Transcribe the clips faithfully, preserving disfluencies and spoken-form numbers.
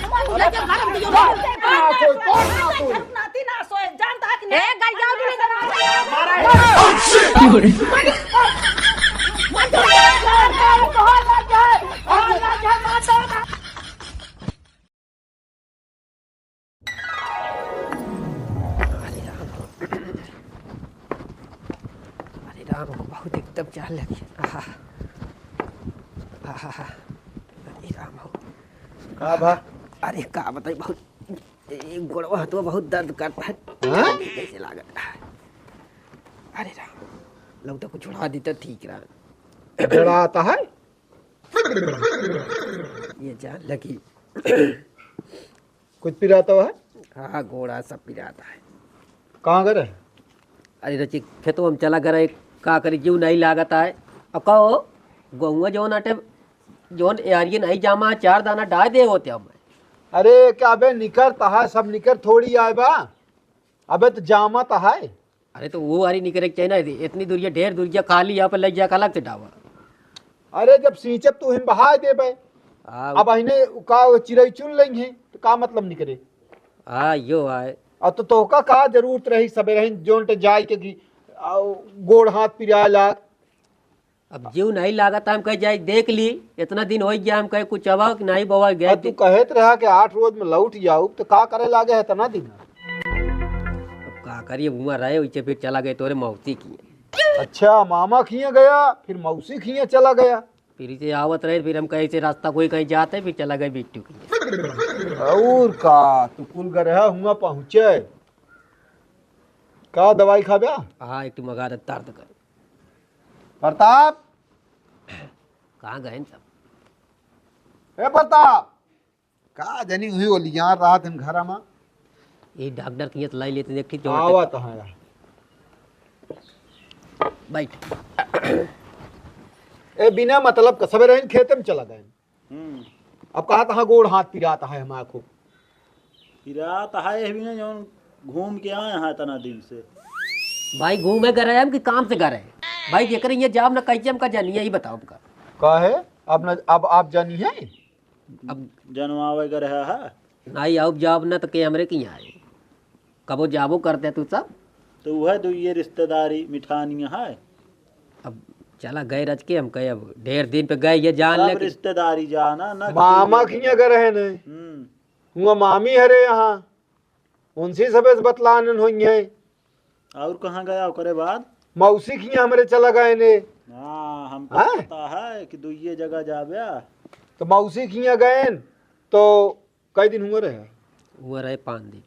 लेके भाग दियो। ना सोए, कौन ना सोए? नाती ना सोए, जानता है कि नहीं? ए, गल जाओ, तू नहीं करवा। अरे राम हो, बहुत एकदम जान लगी। आहा। आहा। अरे राम हो। का भा? अरे का बताई, बहुत, ए, गोड़वा हथवा बहुत दर्द करता है। हाँ? कैसे लागत है? अरे राम, लौटा कुछ उड़ा देता ठीक रहा। जड़ा आता है? ये जान लगी। कुछ पिराता है? हाँ, गोड़ा सब पिराता है। कहाँ करे? अरे रची, खेतवा में चला करे, का करी, जीव नहीं लागत है। अब कहो, गहुआ जौन अटे, जौन यारिये नहीं जामा, चार दाना डाल दे होते हम। अरे, का बे निकरता है, सब निकर थोड़ी आए बा। अबे तो जामत है। अरे तो वो वाली निकरे के चाहिए ना, इतनी दूरिया, ढेर दूरिया खाली, यहाँ पे लग जाए, अलग से डावा। अरे जब सींचब तो हिम बहाय देबे। हाँ। अब अहिने का चिरई चुन लेंगे, तो का मतलब निकरे? हाँ, यो आए। अब तो तोहका का जरूरत रही सबेरे ही जोन टे जाए के कि, आ, गोड़ हाथ पिराए लाग। अब जीव नहीं लागत, हम कहे जाए देख ली, इतना दिन हो गया, हम कहे कुछ आवा कि नहीं बवा गए आ, तू थे। कहत रहा कि आठ रोज में लौट जाऊ, तो का करे लागे है इतना दिन? अब का करिए, उमर रहे, वैसे फिर चला गए तोरे मौसी की। अच्छा, मामा खिया गया, फिर मौसी खिया चला गया। फिर इसे आवत रहे, फिर हम कहे इसे रास्ता कोई कहीं जाते, फिर चला गए बिट्टू की। और का, तू कुल गरहा हुआ पहुँचे। का दवाई खाबे? हाँ, एक ठो मगा दे, दर्द कर। प्रताप! कहाँ गए सब? ए प्रताप! का जानी हुई ओलियान रात हम घर में। ये डॉक्टर की ये तो लाई लेते, देख ठीक जो आवत है यार। बैठ। ए, बिना मतलब का सबेरे ही खेते में चला गए। हम्म। अब कहा तहाँ गोड़ हाथ पिरात है हमारा खूब। पिरात है ये भी ना, जौन घूम के आए हैं इतना दिन से। भाई घूमे गए रहे हम कि काम से गए रहे? भाई जेकर ये जाब ना कैसे हमका जानिए, ये बताओ हमका। का है? अब न, अब आप जानी है? अब जनवावे गए रहे है? नहीं, अब जाब ना तो के हमरे की आए? कबो जाबो करते तू सब? तो वह दो ये रिश्तेदारी मिठानिया है। अब चला गए रच के, हम कहे अब ढेर दिन पे गए, ये जान सब ले कि रिश्तेदारी जाना ना मामा किया। किया गए रहे नहीं। हम्म। हुआ मामी हरे यहाँ, उनसे सबे से बतलानन होइहैं। और कहाँ गया ओकरे बाद? मौसी खिया हमरे चला गए ने। हाँ, हमको हाँ? पता है कि दुइये जगह जाबे। तो मौसी खिया गए तो कई दिन हुआ रहे? हुआ रहे पाँच दिन।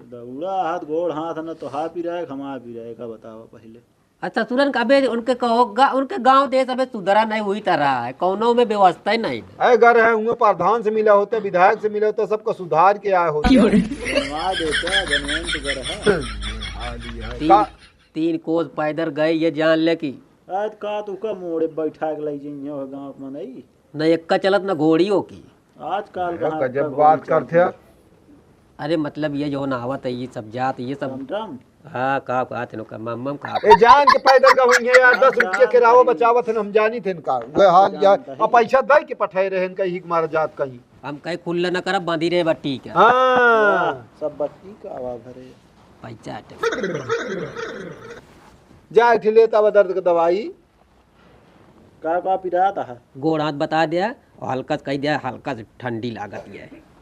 दौड़ा हाथ गोड़ हाथ न तो हा पिराए, खमा पिराए का बतावा पहले। अच्छा, ससुरन का अबे उनके कहो, गा-, उनके गांव देश अबे सुधरा नहीं हुई तरह है, कौनो में व्यवस्था ही नहीं है। अरे, घर है, हुआ प्रधान से मिला होते, विधायक से मिला होते, सबको सुधार के आए होते। बनवा देते, बनवाइन तो घर है। तीन, का? तीन कोस पैदल गए, ये जान ले कि आज का तू का मोड़े बैठा के लाई जइहे हो गांव में नहीं? न एक्का चलत, न घोड़ियों की। आजकल अरे, कहाँ गजब का बात घोड़ी करते हैं। चलती है? अरे, मतलब, ये जो ना आवत है, ये सब जात, ये सब। टमटम? हाँ, का कहत है, नौका, मम, मम, का ए, जान के पैदल का होइहैं यार, हाँ, दस रुपये जान के रावा भाई। बचावत है, हम जानी थे इनका। वे हाल जान यार, भाई। अब पैसा दे के पठाए रहे इनका, ही मारा जात कहीं। हम कहीं खुल्ला न करब, बांधी रहे बा, ठीक है। हाँ। सब बत्ती का आवा भरे। पैसा अटे। जा, एक ठे लेता बा दर्द के दवाई। का, का पिरात है? गोड़ हाथ बता दिया और हल्का से कह दिया, हल्का से ठंडी लागत है।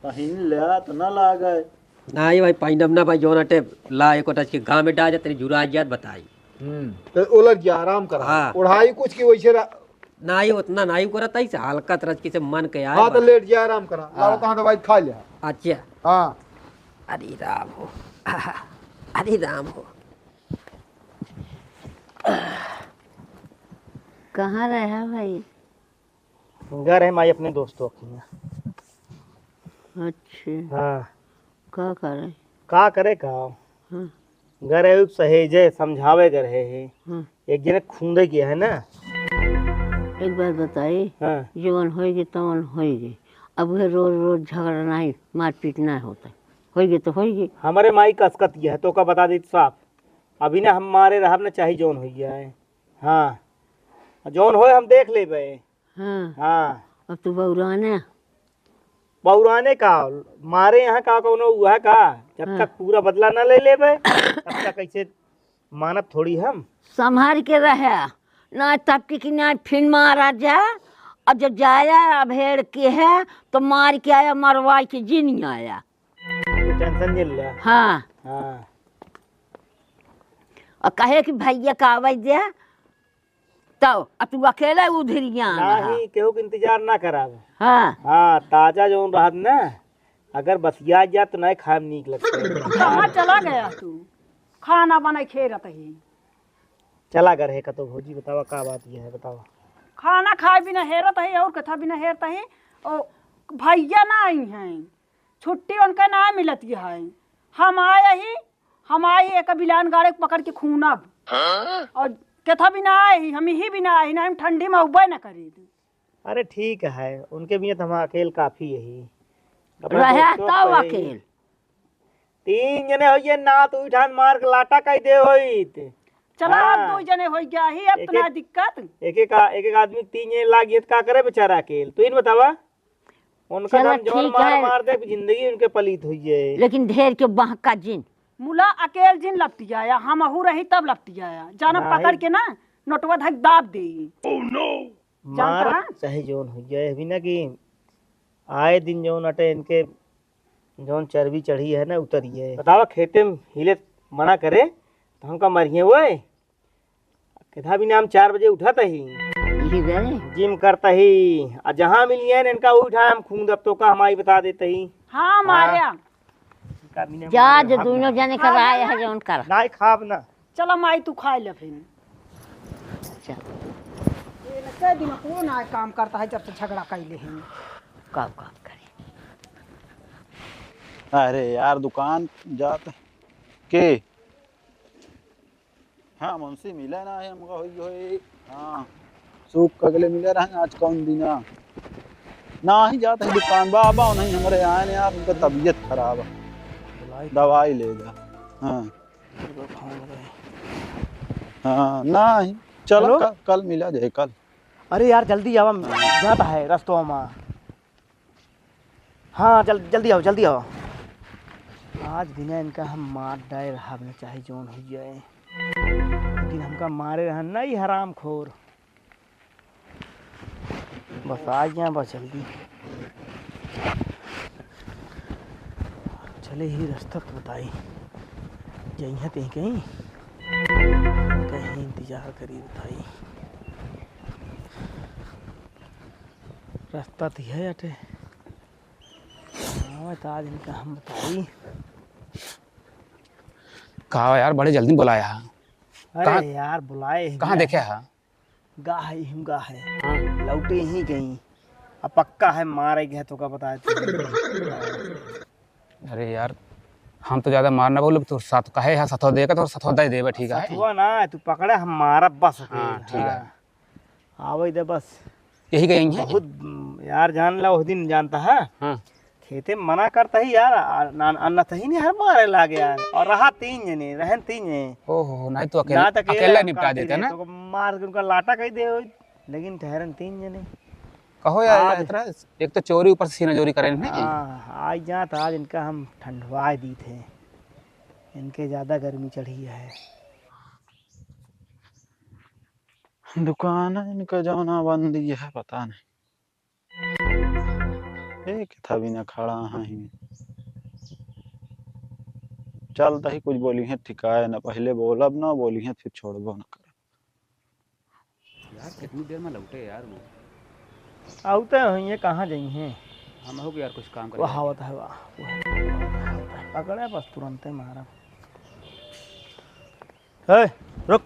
पहिन लिया तो ना लागे। ना, ये भाई, पहिनब ना भाई, जोन अटे ला, एको टच के घाम में डाल जा, तनी जुरा जात बताई। हम्म, तो ओलर जा, आराम करा। हाँ। ओढ़ाई कुछ की वैसे रा- ना, ये उतना ना, ये करत है, हल्का तरह से मन के आए हाँ, तो बा। लेट जा, आराम करा। हाँ। लाओ, तहाँ दवाई खा लिया। अच्छा। हाँ। अरे राम हो। अरे राम हो। कहाँ रहा भाई? घर है माई अपने दोस्तों के यहाँ। अच्छा। हाँ। का करे? का करे का? हाँ। घर है सहेजे, समझावे घर है। हाँ। एक जने खूंदे किया है ना। एक बात बताई, हाँ। जवन होई गे तवन होई गे। अब वह रोज रोज झगड़ा नहीं, मारपीट नहीं होता। होई गे तो होई गे। हमारे माई कसकत यह है, तो का बता दी साफ। अभी ना हम मारे रहब ना, चाहे जौन हो गया है। हाँ, जौन होए हम देख लेबे। हाँ। हाँ। अब तू बौराने। बौराने का? मारे यहाँ का कौनो हुआ है का? जब हाँ। तक पूरा बदला ना ले लेबे, तब तक कैसे मानब थोड़ी हम। संभाल के रहे, ना तब की, कि ना फिर मारा जा। और जब जाया अब हेड़ के है, तो मार के आया, मरवाई के जिन आया। तू टेंशन झेल ले। हाँ। हाँ। और कहे कि भैया का आवाज दे, तो अब तू अकेले उधरिया ना। नहीं, केहू के इंतजार ना करावे। हाँ। हाँ, ताजा जौन रहत ना, अगर बसिया जात तो नहीं खाए में नीक लगता है। कहाँ चला गया तू? खाना बनाई खेरत ही। चला घर है कतो भौजी, बतावा का बात ये है, बतावा। खाना खाए बिना हेरत ही और कथा बिना हेरत ही। ओ, भैया ना आई हैं, छुट्टी उनका ना मिलत है। हम आए ही, हम आए ही एक बिलान गाड़े पकड़ के खूनब। हाँ? और कथा भी ना आए ही, हम ही भी ना आए ही, ना हम ठंडी में उबे ना करी। अरे ठीक है, उनके बिना तो हम अकेल काफी यही। अपना रहे दोस्तों तब पे ही। अकेल। तीन जने होइए ना, तो उठान मार के लाटा कह दे होइत। चला, अब हाँ। दो जने हो गया ही, अब एक तो ना एक, दिक्कत। एक एक आ-, एक एक आदमी के तीन जने लाग गए, तो का करे बेचारा अकेल? तू ही न बतावा। उनका चला, हम जौन ठीक मार है। मार दे, जिंदगी उनके पलीत होइए। लेकिन ढेर के बहका जिन। मुला अकेल जिन लपटियाया, हम अहू रही तब लपटियाया। जाना नहीं। पकड़ के ना, नोटवा धक दाब दे। मार जानता है? चाहे जौन हो जाए, अभी ना कि आए दिन जौन अटे इनके जौन चर्बी चढ़ी है ना, उतरी है। बतावा, खेते में हिले मना करे, तो हमका मरिए वो। किधा भी नाम चार बजे उठत ही। यही बे। जिम करत ही। आ जहाँ मिलिए ना इनका, वही ठाम खून दब तो का हमारी बता देत ही। हाँ, हाँ। माया। इनका भी नाम जा, मारे जो हम दोनों ना। जने कर आए हैं, जो उनका। नहीं खाब ना। चला माई, तू खाए ले फिर। चल। ये न कह दिन कौन आए काम करता है, जब से झगड़ा कैले हैं। काम, काम करे। अरे यार, दुकान जात के? हाँ, मुंशी मिले ना है हमका, होई, होई। हाँ, सुख कगले मिले रहे, आज कौन दिन आ? ना ही जात है दुकान, बाबा नहीं हमरे आए ने यार, उनका तबीयत खराब है, दवाई ले जा। हाँ। हाँ, ना ही। चलो, हेलो? क-, कल मिला जाए, कल। अरे यार, जल्दी आवा, जाता है रस्तवा में। हाँ, जल-, जल्दी आओ, जल्दी आओ। आज बिना इनका हम मार डाए रहब न, चाहे जौन हो जाए। लेकिन हमका मारे रहन ना, ई हरामखोर। बस आ गया, बस जल्दी। चले ही रास्ता तो बताई, जइहे ते कहीं, कहीं इंतजार करी बताई। रास्ता तो है अटे। आवे तो आज इनका हम बताई। का यार, बड़े जल्दी बुलाया। अरे कहाँ, यार, बुलाए ही कहाँ ना। देखे हा? गा है, हम गा है। हाँ। लौटे ही गई। अब पक्का है, मारे गए तो का बताए तू। अरे यार, हम तो ज्यादा मार ना बोले, तू साथ कहे है, सथवा दे के तो सथवा दे देबे, ठीक है? सथवा ना, तू पकड़े, हम मारा बस। हाँ, ठीक है। हाँ। आवे दे बस। यही गई है? बहुत, यार, जान ला, उस दिन जानता है? हाँ। खेते मना करता ही यार, आ, ना, आ, ना तही नहीं हर मारे लागे यार। और रहा तीन जने, रहन तीन जने। ओहो, नहीं तो अकेला, ना तो अकेला अकेला निपटा काफी देते रहे, ना? तो मार के उनका लाटा कह दे होई, लेकिन ठहरन तीन जने। कहो यार, आज इतना, एक तो चोरी ऊपर से सीना चोरी करें, नहीं? हाँ, आज जात, आज इनका हम ठंडवा दी थे, इनके ज्यादा गर्मी चढ़ी है। दुकान इनका जौना बंद है, पता नहीं। एक था भी ना खड़ा है ही। चलता ही कुछ बोली है, ठिकाए ना, पहले बोलब ना, बोली है, फिर छोड़बो ना करब। यार, कितनी देर में लौटे यार वो? आउते हैं, ये कहाँ जाई हैं? हम हो यार, कुछ काम कर वो लेते हैं। आवत है, वाह, वो है, पकड़े बस, तुरंते मारा। ए, रुक।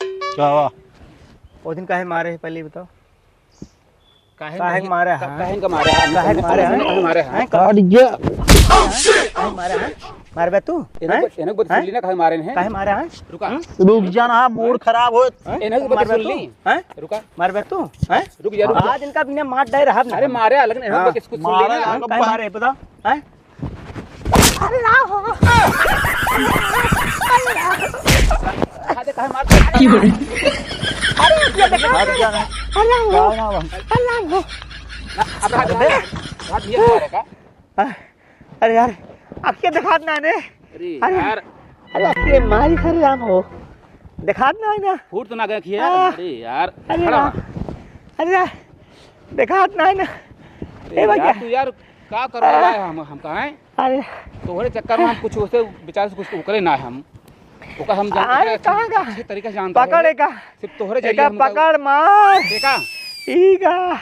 का हुआ? वो दिन काहे मारे हैं, पहले ही बताओ। काहे काहे नहीं? मारे का-, हैं? काहे का मारे हैं? काहे मारे हैं? काहे मारे हैं? हैं? काट गया। काहे मारे हैं? मारबे तू? इन्हें हैं? बत-, इन्हें बत-, हैं? सुन ली ना, काहे मारे हैं? काहे मारे हैं? रुका। हम्म? रुक जा ना, मूड खराब हो। हैं? इन्हें बत-, मारबे सुन तू? ली। हैं? रुका। मारबे तू? हैं? रुक जा, रुक जा। आज इनका बिना मार डाय रहब ना। अरे मारे, लेकिन इन्हें हाँ। बत-, कुछ सुन ली मारे ना। अलग काहे बा। मारे, बता? हैं? अल्लाह हो। अल्लाह। अरे, ये देखा। हट जा ना। अरे, राम हो। का ना बा? अरे, राम हो। अब हाथ, हाथ, हाथ दिया मारे का? अरे यार, अखिया देखात ना ने। अरे अरे, यार। अरे अखिया मारी, अरे राम हो, देखात ना है ना। फूट तो ना गए अखिया। आ, अरे यार, अरे खड़ा राम, हो। अरे यार, देखात ना है ना। अरे ए भैया। यार, तू यार का कर रहा है हम, हम कहाँ हैं? अरे। तोहरे चक्कर में हम कुछ उसे बेचारे से कुछ उकरे ना हम। ओका हम जान अरे, कहाँ का? अच्छे तरीके से जानता है। पकड़ एका। सिर्फ तोहरे जरिए एका हमका पकड़ मार। देखा? ई का?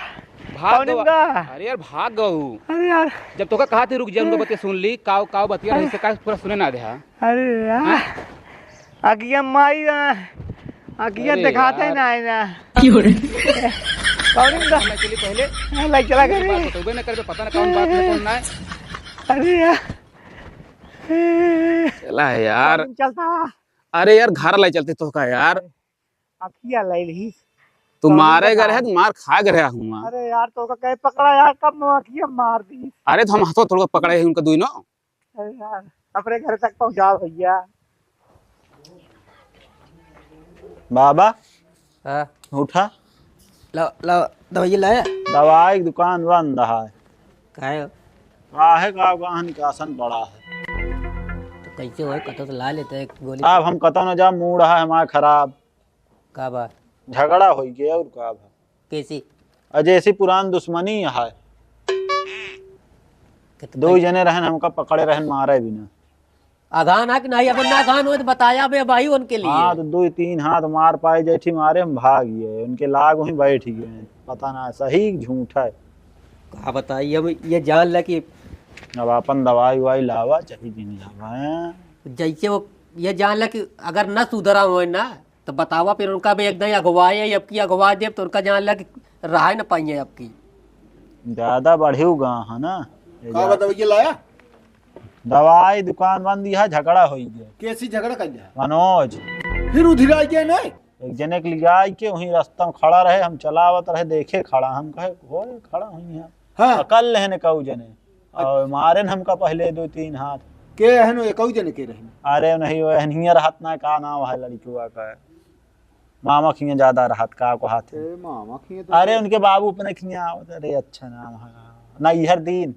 भाग कौन गऊ। का? अरे यार, भाग गऊ। अरे यार। जब तोका कहा थी रुक जा, उनका बतिया सुन ली, काव, काव बतिया रही, अरे। से का पूरा सुने ना दे, हाँ? अरे यार। हाँ? अगिया माई ना, अगिया अरे देखाते यार। ना है ना। कौन का? मैं चली पहले। हाँ, लाई चला कोई करे। बात बतौबे ना करबे, पता ना कौन बात में कौन ना है। अरे यार। चला है यार। कौन चलता? अरे यार, घर लाई चलते तोहका यार। अखिया लाई ली। तू कौन मारे का गए रहे, नाम? तू मार खा गए रहे हुआ। अरे यार, तोहका कहे पकड़ा यार, कब मैं अखिया मार दी। अरे तो हम हाथों थोड़ा पकड़े हैं उनका दुइनो। अरे यार, अपने घर तक पहुँचाओ भैया। बाबा, हाँ। उठा। ला, ला, दवाई लाया? दवाई की दुकान बंद है। काहे हो? काहे का गहन का आसन पड़ा है। तो कैसे होए, कतो तो ला लेते एक गोली। अब हम कतो न जा, मूड है हमारा खराब। का बा? झगड़ा होई गया और का बा? कैसी? अ, जैसी पुरान दुश्मनी है। कितना दो जने रहन, हमका पकड़े रहन, मारे बिना। अघान है कि नहीं? अबे ना अघान हो तो बताया बे भाई उनके लिए। हाँ, तो दो तीन हाथ मार पाए, जैठी मारे हम भाग गए, उनके लाग वहीं बैठ गए, पता ना सही झूठ है। का बताई, हम ये जान ला कि अब अपन दवाई उवाई लावा, चाहे जिन लावा है। जैसे वो ये जान ला कि अगर ना सुधरा होए ना, तो बतावा, फिर उनका भी एकदम अगुवाए, अब की अगुवा देब, तो उनका जान ला कि रहा न पाइए अब की। ज्यादा बढ़ियो गा है ना। ये का जा- बताओ, ये लाया? दवाई दुकान बंद है, झगड़ा हो गया। कैसी झगड़ा कर गया? मनोज। फिर उधिरा गया नहीं? एक जने के लिया के वहीं रास्ता में खड़ा रहे, हम चलावत रहे, देखे खड़ा, हम कहे, "होए, खड़ा हुई है।" हाँ। पकड़ लेने कऊ जने। और मारे न हमका पहले दो तीन हाथ। के हन, एकऊ जने के रहन? अरे नहीं, वो हनियर हाथ ना, का नाम है लड़कुआ का? मामा खिया ज्यादा रहत का को हाथ है। ए, मामा खिया तो अरे, उनके बाबू अपने खिया आवत, अरे, अच्छा नाम है। नैहर दीन।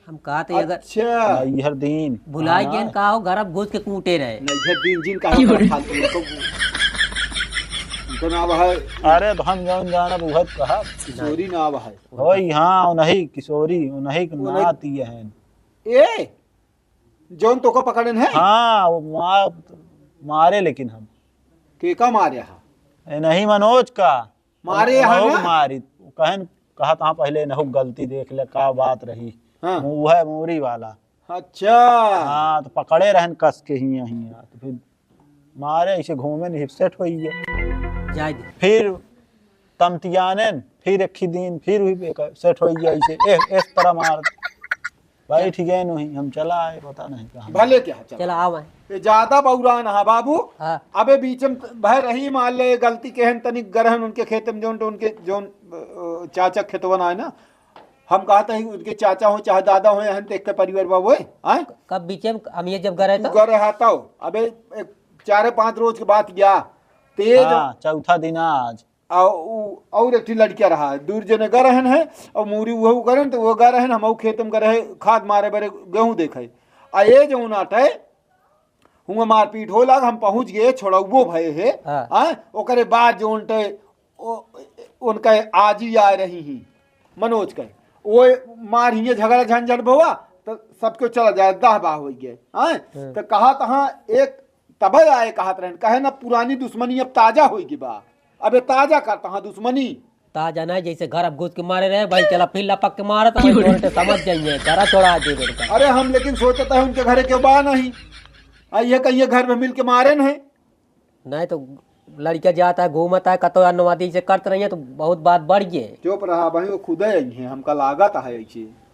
हम कहा थे अगर अच्छा। नैहर दीन। भुलाई हाँ। गेन का हो, घर अब घुस के कूटे रहे। नैहर दीन जिन का हो, फालतू लोग को। उनका नाम है अरे, तो हम जौन जानब, उहे तो कहा। किशोरी नाम है। होई, हाँ, उन्हीं किशोरी, उन्हीं के उन्हीं नाती है। ए, जौन तोका पकड़न है? हाँ, वो मार, मारे लेकिन हम। के का मारे हा? ए, नहीं मनोज का। मारे हा नहुक ना? मारी। कहन, कहा था पहले नहुक गलती देख ले, का बात रही। हाँ। मु-, वह मूरी वाला। अच्छा। हाँ, तो पकड़े रहन कस के ही यहीं, तो फिर मारे ऐसे घूमे नहीं, सेट होई गया। जाए दे। फिर तमतियानन, फिर एक ही दिन, फिर भी बेकार सेट होई गया ऐसे, ए, इस तरह मार। बैठ गए नहीं, हम चला आए, पता नहीं कहाँ। भले क्या, चला। चला, आवा। ये ज्यादा बौरान हा बाबू। हाँ। अबे बीच में भय रही, मान ले गलती के हन तनिक गरहन उनके खेत में, जौन तो उनके जौन, अ, चाचा खेतवन आए ना, हम कहते हैं उनके चाचा हो चाहे दादा हो, हन देख के परिवार बाबू है, आए? कब बीचे में हम ये जब गए रहे तू तो? गए रहा तो, अबे एक चार पाँच रोज के बाद गया, तेज हाँ, चौथा दिन आज। आ, उ, और एक ठी लड़किया रहा, दूर जने ग रहन है, और मूरी उहू करन, तो वो ग रहन, हम खेत में ग रहे, खाद मारे बरे गेहूं देखे। आ ये जौन आटे, हुआ मारपीट हो लाग, हम पहुंच गए, छोड़ौबो भये है। हाँ। हाँ, ओकरे बाद जौन टे, ओ, उनका आजी आ रही ही, मनोज के, वो मार हिये झगड़ा झंझट भवा, तो सबके चला जाए, दाह बाह हो गए। हाँ, हाँ। तो कहा तहाँ एक तबे आए कहत रहन, कहे ना पुरानी दुश्मनी अब ताजा होई गई बा। अबे ताजा करता हाँ दुश्मनी। ताजा ना, जैसे घर अब घुस के मारे रहे, भाई चला फिर लपक के मारा, तो भाई तोरते समझ जाइए, घरा छोड़ा दे बेटा। अरे हम लेकिन सोचता है उनके घरे के बा नहीं। आ ये कहिए घर में मिल के मारे न है। नहीं तो लड़का जाता है, घूमता है, कतो अनुवादी से करते रहिए तो बहुत बात बढ़ गए। चुप रहा भाई, वो खुदे आई हैं, हमका लागत है ऐसे।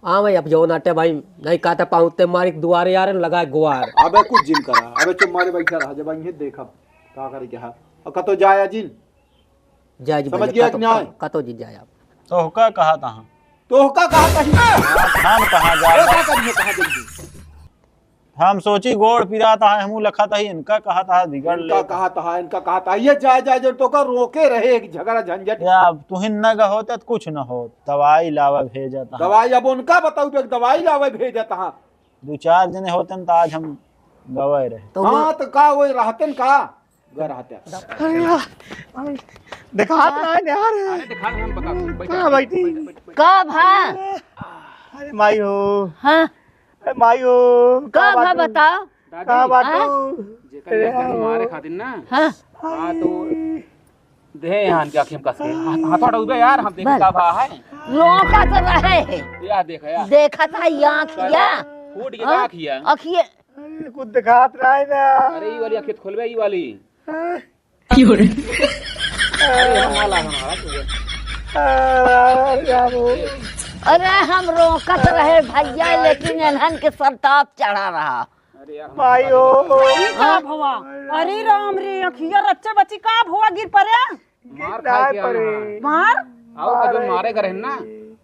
हाँ भाई, अब जौन अटे भाई, नहीं कहता पहुँचते मारी दुआरे आ रहे, लगाए गुआर। अबे कुछ जिन करा, अबे चुप मारे बैठा रहा, जब आइए देखब, का करे क्या है। और कतो जाया जिन? जाए जी समझ भैया, गया कतो, कि नहीं? कतो जी जाए आप। तोहका कहा तहाँ? तोहका कहा तही? हम कहाँ जाब? तोहका करिए, कहाँ जाइए? हम सोची गोड़ पिरात है, हमू लखत है, इनका कहत है, बिगड़ इनका ले। कहत है, इनका कहत है, ये जाए, जाए, जो तोका रोके रहे, एक झगड़ा झंझट। या तुहिन न गए होते तो कुछ न होत, दवाई लावे भेजत है। दवाई अब उनका बताऊ, तो एक दवाई लावे भेजत है। दो चार जने होते न, तो आज हम गवाए रहे। तो हाँ, वो तो का वो रहते न का? घर आते हैं। अरे यार, देखात ना है यार। अरे देखा ना, हम बता, बैठ, कहाँ बैठ, बैठी? बैठ, बैठ, बैठ। का भा? अरे माई हो। हाँ। अरे माई हो, का का भा बात हो? बताओ? दादी, का बात हाँ? हो? जेकर अरे लेखन यार। मारे खातिर ना। हाँ। हाँ, तो दे यहाँ के आँखें में कस के। हाथ, हाथ हटाओ बे यार, हम देखे बस। का भा है। रोकत रहे। या देख, या। देखत है आँखिया। फूट के हाँ? आँखिया। आँखिया। अरे, कुछ दिखात रहा है ना। अरे, ई वाली आँखें खोलबे, ई वाली। हाँ। क्यों रे? अरे, हमारा, हमारा, तू। अरे, हम रोकत रहे भैया, लेकिन इन्हन के संताप चढ़ा रहा। अरे यार, भाई हो। ई का भवा? अरे राम रे, अखिया रच्चे बच्ची का भवा गिर पड़े? मार खाए के आना है। मार? आओ, तो जो मारे करे ना,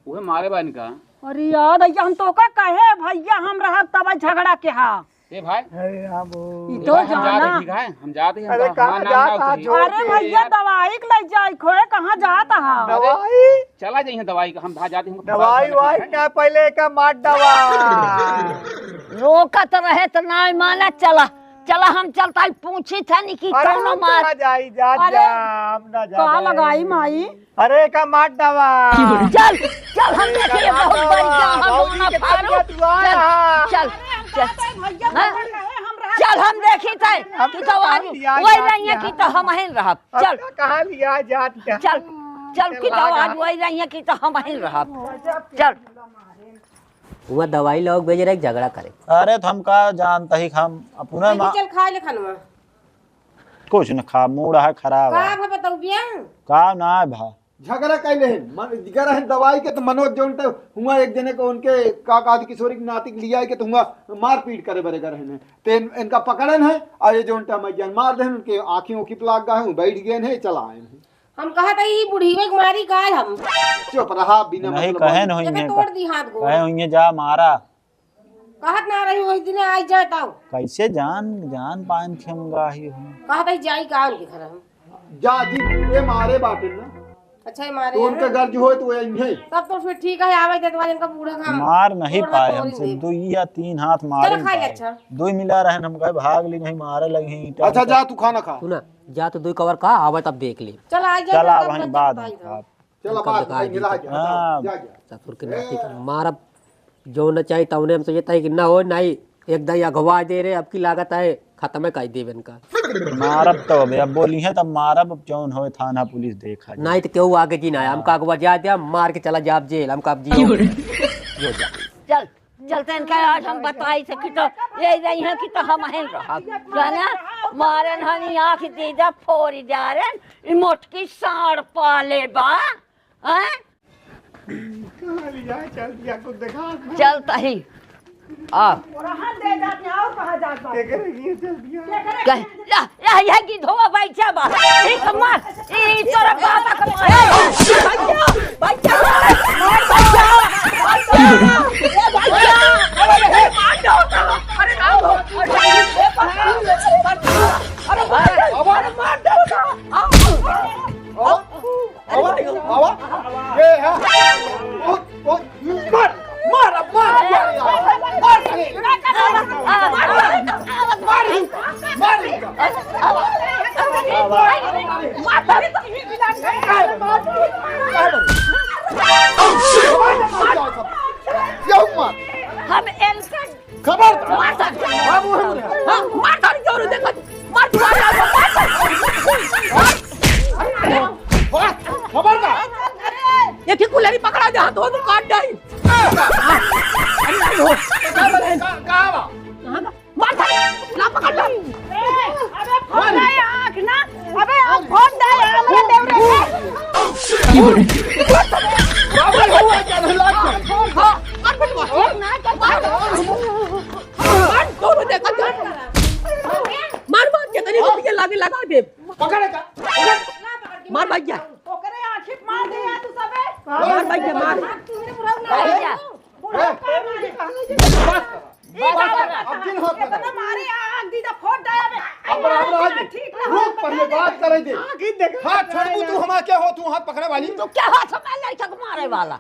उहे मारे बा इनका। अरे यार, भैया, हम तो का कहे, भैया, हम रहब तब झगड़ा के हा। ए भाई, अरे हाँ, वो ई तो हम जाते जाना। ठीक है, हम जाते हैं, अरे हम कहाँ हमारा नाम जाता ना उठे। जो अरे भैया, दवाई के ले जाए खोए, कहाँ जाता हा? दवाई? चला जाइए दवाई का, हम भाग जाते हैं, दवाई वाई ना, पहले का मार दवा। रोकत रहे तो ना माना, चला, चला, हम चलता ही पूछी था नहीं कि अरे कौनो हम मार। ना जाई, जा, अरे, जा, हम ना जा कहाँ रहे। लगाई माई? अरे का मार दवा। चल, चल, हम अरे देखिए, का बहुत मार बड़ी दवा, जान, हम भौजी दोनों के फाड़ू। तबियत हुआ चल, है। चल, अरे, हम चल। जाते हैं, भैया, हाँ? पकड़ रहे हैं, हम रहा चल, हम देखी थे हम कि तो तो आज कहाँ लिया वही जाते रही है हैं। कि तो हम ही रहब। अब चल। तो कहाँ लिया जाते हैं? चल, चल, कि तो आज वही रही है कि तो हम ही रहब। चल। हुआ दवाई लोग भेज रहे, झगड़ा करे। अरे, तो हम का जानता ही, हम अपना भाई, मा- चल खा ले खानवा। कुछ न खा, मूड है खराब का है। भा बताऊ बिया? का ना है भा? झगड़ा कैले हैं, मन, जिगर है दवाई के तो मनोज जोन तो हुआ एक जने को उनके का, का किशोरी के नाती के लिया के तो हुआ मारपीट करे बरे कर हैं। ते इन-, इनका पकड़न है और ये जोन तो मैं जन मार देन, उनके आँखी ओखी पे लाग गए हैं, बैठ गए हैं, चला आए हैं। हम कहत हई, ई बुढ़िया के मारी का हम? चुप रहा, बिना नहीं, मतलब कहे वाली। न होइए एके तोड़ का। दी हाथ गोड़। कहे होइए, जा मारा। कहत ना रही, वही दिने आई जाए तब। कैसे जान, जान पाएन थे हम गाही हो। कहत हई, जाई का उनके घर हम? जा जी, ये मारे बाटे ना। अच्छा, ये मारे तो हैं? उनका गर्ज होए तो ये इन्हें। तब तो फिर ठीक है, आवे दे तुम्हारे इनका बूढ़ा का। मार नहीं पाए हमसे, दो या तीन हाथ मारे चल खा ले, पाए। अच्छा। दो ही मिला रहे, हम कहे भाग ली, नहीं मारे लगे हैं, ईंटा अच्छा, उठा। जा तू खाना खा। तू ना, जा तो दो कवर का, आवे तब देख ले। चल, आ जा, चल, आ तब वहीं तक बाद में खाई खा। चल, कब बाद तक में आए खाएंगे, रह जी? जा, हाँ। जा, जा। ससुर के नाती का मारब, जो न चाही तौने हम सोचत हई कि न हो, नहीं, एक दाई अगवा दे रहे, अब की लागत है, खत्म है, कह देवे इनका। मारब तो अबे, अब बोली है तब मारब, अब जौन होए थाना पुलिस देखा जाए। नहीं तो केहू आगे जी ना, हम हाँ। का अगवा जा दे, हम मार के चला जाब जेल, हम का अब जी हो। क्यों रे? यो जा। चल। चलते इनका आज हम बताई से कि तो ये रही हैं कि तो हम हैं रहब। जाना, मारन हनी आँख दीदा फोड़ जा रे, ई मोटकी साँड़ पाले बा, हैं? कहाँ लिया, चल दिया, कुछ देखा ना। चलता ही। आ। रहन दे जात, और कहाँ जात बा? केकरे लिए चल दिया? केकरे कह, या, या, या गिद्धवा बइठा बा। ई कमर, ई तोरा बाबा कमर। ए, बइठा, बइठा, बइठा, बइठा। ए, बइठा। अरे, मार दो। अरे, ना दो। अरे, मार दो। अरे, मार दो। आवा, आवा, आवा। ये है। ओ, ओ, मार, मार, अब मार, मार, मार, मार, मार, मार। ये मार। हम एलसन खबर मार साथ। हाँ, मुँह में। हाँ, मार साथ, क्यों नहीं देखा? मार, मार, मार, मार। मार। खबर का? ये ठीक कुलेरी पकड़ा दे, हाथ, हाथ काट दे। अरे, अरे, हो। कहाँ बा? कहाँ बा? मार साथ, ना पकड़ लो। ए, अबे, फोड़ दे आँख ना। अबे, आप फोड़ दे, अबे, देवरे। बाबा, हो, क्या लाग गया? हाँ, मार, मार, मार। मार, दोनों देखा जा। मार, मार, कितनी को ये लागे लगा दे। पकड़ का, पकड़। मार भैया। ओकरे आँखी मार दे यार तू सबे। मार भैया, मार। मार तू ही बुढ़ऊ ना भैया। बुढ़ऊ का मारे। बस। बाबा, अब जिन हाथ पकड़। इतना मारे, आँख दीदा फोड़ डाया बे। अब बराबर आ गई। ठीक ना रुक, हो, पहले बता दे। बात करे दे। आँख ही देखा हाथ छोड़ दू, तू हमार क्या हो, तू हाथ पकड़े वाली? तू क्या हाथ में लड़का को मारे वाला?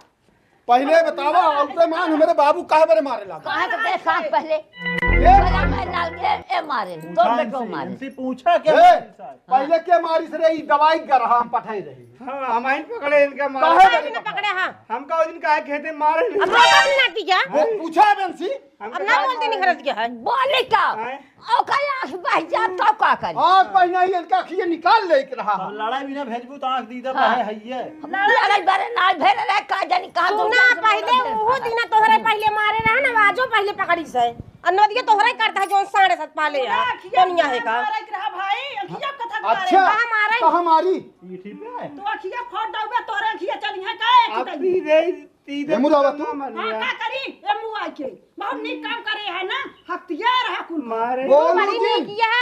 पहले बतावा, औरते मान हमरे बाबू काहे बरे मारे लागा? काहे तो देख साथ पहले। ये बड़ा मैं लाल के ए मारे, दो बेटो मारे। इनसे पूछा क्या ए, इनसे? पहले के मारी से रे, ई दवाई गरहा हम पठाई रही। हाँ, हम आइन पकड़े इनका मारे। काहे काहे बरे ना पकड़े, हाँ? हमका उस दिन काहे खेते मारे नहीं? अब रोका भी ना कीजिए। वो पूछा बंसी। अब ना बोलते नहीं खरच गया है। बोले का? हैं? ओकर आँख बह जात तो का करी? आँख बह नहीं, इनका अखिया निकाल ले के रहा। अब लड़ाई भी ना भेजबू तो आँख दीदा हाँ। है, है ये। हम लड़ाई बरे ना भेल रहे, का जानी कहाँ सुना, दौड़ पहले उहो दिना तोहरे पहले मारे रहा ना, आजो पहले पकड़ी से। और नदिया तोहरे करता है, जो साढ़े सात पाले है। अखिया दुनिया है का? मारे के रहा भाई, अखिया कथा मारे। अच्छा, कहाँ मारे? कहाँ मारी? पीठी पे? तो अखिया फोड़ दउबे, तोहरे अखिया चली है का? अखिया अब पीठी। सीधे, सीधे ये मुलावा तू? हाँ, का करी? ये मुआ के। बहुत नीक काम करे है ना, हथियार है कुल। मारे। बोल बड़ी मुझे। नीक यह।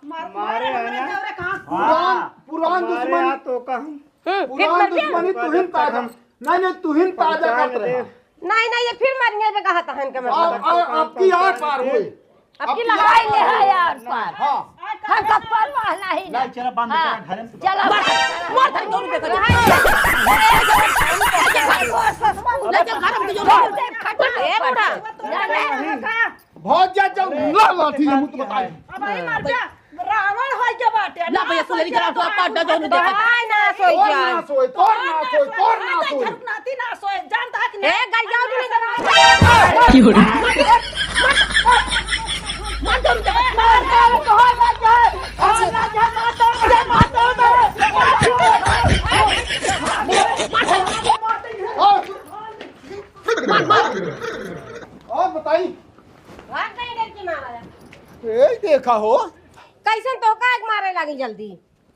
मार, मारे मारे है ना? हमरे देवरे कहाँ? पुरान, हाँ। पुरान मारे दुश्मनी। आ तो कहूँ। हम्म, फिर पुरान मर गया? दुश्मनी तुहिन ताजा। नहीं, नहीं, तुहिन ताजा पहचान करत रहे। दे। नहीं, नहीं, ये फिर मरेंगे, ये कहा था इनका मतलब। अब, अब, अब की आर पार हुई। अब की अब की लड़ाई आर ले पार है हुई। यार पार। हाँ। हमका परवाह नहीं ना। नहीं, चला बंद हाँ। करा, घर में चला। चला। मार, मार, मार, दोनों पे कर। ले जा घर में, जो घर में खट ए, बूढ़ा। जा, जा। बहुत जा, जाओ, अरे, ला लाठी, हम तो बताई। अब आई मर जा, रावण होई के बाटे, ला भैया, सुलेरी करा, तो आप पाटा दोनों देखा। आय ना सोई तोर जा। ना सोई, तोर ना सोई, तोर ना सोई। नाती ना सोई, जानता है कि ए, नहीं? गल जाओ, नहीं जानता। की हो रहा है? मार दो, मार दो, मार दो। और, और बताई। भाग गई डर के मारा। ए, देखा हो। कैसन तो का मारे लागी जल्दी?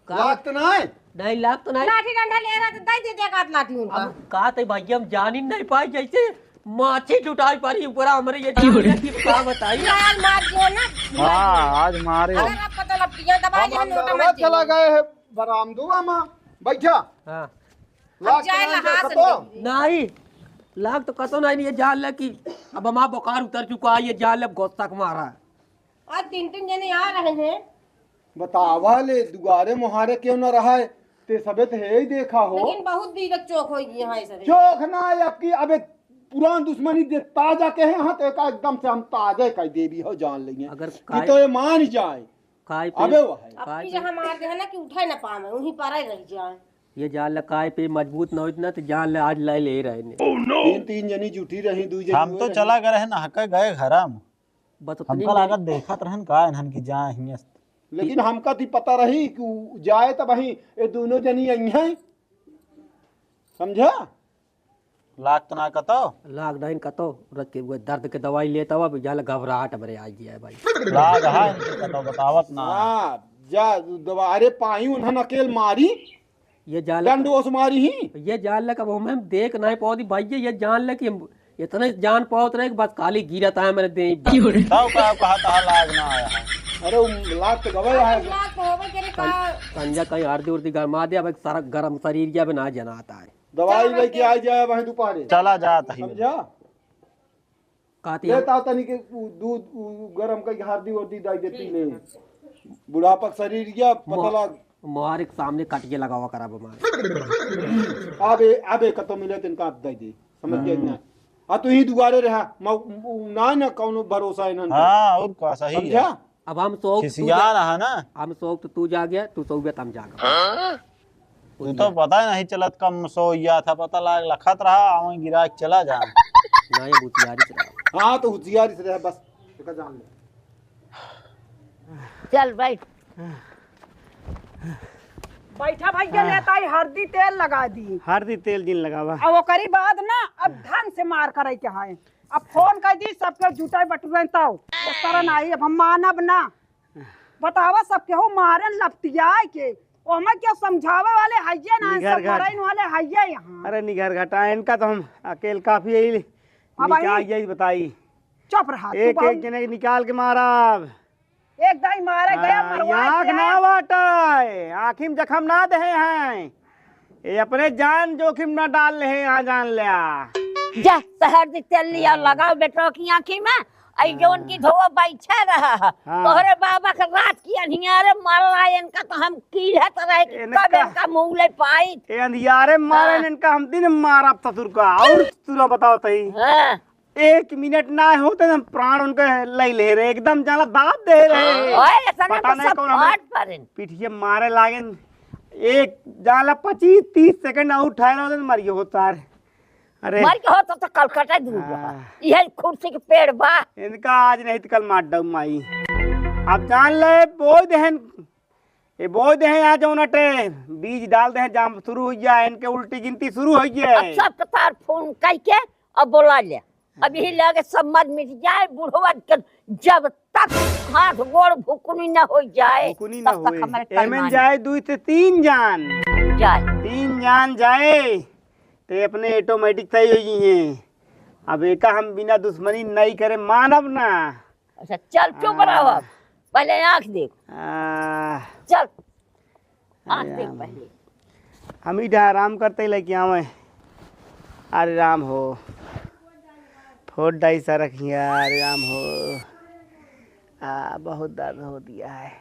का? लाग तो नाय? नहीं, लाग तो नाय। लाठी डंडा ले रहा तो दे दे देगा लाठी उनका। अब का ते भैया हम जान ही नहीं पाए, जैसे माछी टुटाई पारी ऊपर हमरे ये की हो रही? का बताई? यार मार दिया ना। हाँ, आज मारे हो। अगर आप पता लग गया, दबा हम, दिया, हम नोटा दरवाजा मत चला दिया। गए हैं बरामदुआ में बैठा। हाँ। लाग अब जाए तो नाय लहास देखा तो? नहीं। नहीं, लाग तो कतो नहीं, ये जान ले कि अब हमारा बुखार उतर चुका है, ये जान ले अब गुस्सा के मारा है। आज तीन तीन जने आ रहे हैं। बतावा ले, दुआरे मुहारे क्यों न रहा है, ते सबे तो है ही देखा हो। लेकिन बहुत दीदक चौक होई गई है सबे। चौक ना है आपकी, अबे पुरान दुश्मनी दे ताजा के हैं, हाँ, तो एका एकदम से हम ताजा कर देबी हो, जान लेंगे अगर कि काय तो ये मान जाए। काय पे अबे वो है। अब काय की पे जहाँ मार दे है ना कि उठे ना पावे, वहीं पर ही रह जाए। ये जान ले काय पे मजबूत न होत ना, तो जान ले आज ले ले रहे ने। तीन तीन जनी जुटी रही, दू जनी हम तो चला गए हैं, नहा के गए घर में। बस उतनी हमका में लागत देखत रहन का इन्हन की जा हियस। लेकिन हमका ती पता रही कि उ जाए तब वहीं ये दोनों जनी आई हैं, समझा? लाग तो ना कतो? लाग नहीं कतो, रख के वो दर्द के दवाई लेता हुआ भी जान ले घबराहट बरे आ गया है भाई। लाग है इनके कतो बतावत ना। हाँ, जा दवा, अरे पाई उन्हन अकेल मारी। ये जान ले डंडोस मारी ही। ये जान ले, कब हमें देख नहीं पावती भाई, ये, ये जान ले कि हम इतने जान पावत रहे कि बस खाली गिरत आए मेरे देह। तब का कहा तहा लाग ना आया है। अरे, वो लाग तो गवा है। लाग तो होवे करे का। कं-, कंजा कहीं हरदी उर्दी गरमा दे, अब एक सारा गरम शरीर के अब ना जनाता है। दवाई चला लेके आ जाए वहीं दोपहरे। चला जाता ही। समझा? काती ले हम ताव तनी के उ दूध, उ गरम कई हरदी वर्दी डाल दे पी ले। बुढ़ापा के शरीर या पता मो-, लाग। मोहार एक सामने काट के लगावा करा बमार। अबे, अबे कतो मिले तिनका आप दे दे। समझ गए ना? आ तू ही दुआरे रहा। म-, उ ना, ना कौनो भरोसा इन्हन पे। हाँ, और का सही है। समझा? अब हम सोच तू खिसिया जा-, रहा ना। हम सोच तू जा गया, तू सोच गया, तम जा गया। हाँ? तू तो पता ही नहीं चलत, कम सोइया था, पता लाग लखत रहा, आवे गिरा के चला जा। ना, ये होशियारी से रहा। हाँ, तो होशियारी से रहा, बस, एका जान ले। चल, बैठ। बैठा भैया, हाँ। लेता ही हरदी तेल लगा दी। हरदी तेल जिन लगावा। अब ओकरी बाद ना, अब ढंग से मार करे के है। अब फोन कर दी, सबके जुटाई बटुरन तब। इस तरह नहीं, अब हम मानब ना। बतावा, सब केहू मारन लपटियाए के, ओमे केहू समझावे वाले हइये ना, निघर सब घाट। मरइन वाले हइये यहाँ। अरे निघर घाटा, इनका तो हम अकेल काफी है, अब निकाल आई। यही बताई। चुप रहा, तू एक, बहुत एक जने के निकाल के मारब। एक दाई मारे गया, हाँ, मरवा आँख के ना आए। बाटे, आँखी में जख्म ना देहे हैं। ये अपने जान जोखिम ना डाल ले हैं, यहाँ जान ले आ। जा, शहर दी तेल लिया, हाँ। लगाओ बेटो की आँखी में, आई हाँ। जवन की धोवा बैठा रहा है, हाँ। तोहरे बाबा के रात की अंधियारे मारला, इनका तो हम कीढ़त रहे कि इनका कब इनका मुँह ले पाई। ए अंधियारे मारे हाँ। इनका हम दिन मारब ससुर का। और तू ना बताओ तई। हाँ। एक मिनट ना होते हम प्राण उनके ले ले रहे, एकदम जाला दाब दे रहे। ओए, ऐसा ना पता तो नहीं सब कौन हमें फाट पड़ेन। पिठिए मारे लागेन। एक जाला पच्चीस तीस सेकंड और ठहरा होते मरिए होता है। अरे। मर के हो तो, तो कलकत्ता दूर रहा। हाँ। यही कुर्सी के पेड़ बा। इनका आज नहीं तो कल मार दऊ माई। अब जान ले, बोई देहन, ये बोई देहन यहाँ जौन अटे, बीज डाल देहन, जाम शुरू हो गया, इनके उल्टी गिनती शुरू हो गया। अब सब कतार फोन करके अब बोला ले। अब यही लगे सब मर मिट जाए, बुढ़वा के जब तक हाथ गोड़ भुकुनी न हो जाए, भुकुनी न तब तक होए। हमारे एमन कर्मा जाए दुई से तीन जान। जाए। तीन जान जाए, ते अपने ऑटोमेटिक सही हो गई हैं। अब एका हम बिना दुश्मनी नहीं करे मानब ना। अच्छा, चल, चुप आ। रहो अब। पहले आँख देख। आ। चल, आँख अरे देख राम। पहले। हम ही डा आराम करते ही लेके आवे। अरे राम हो। फोड़ डाई सा रखिया, अरे राम हो। आ, बहुत दर्द हो दिया है।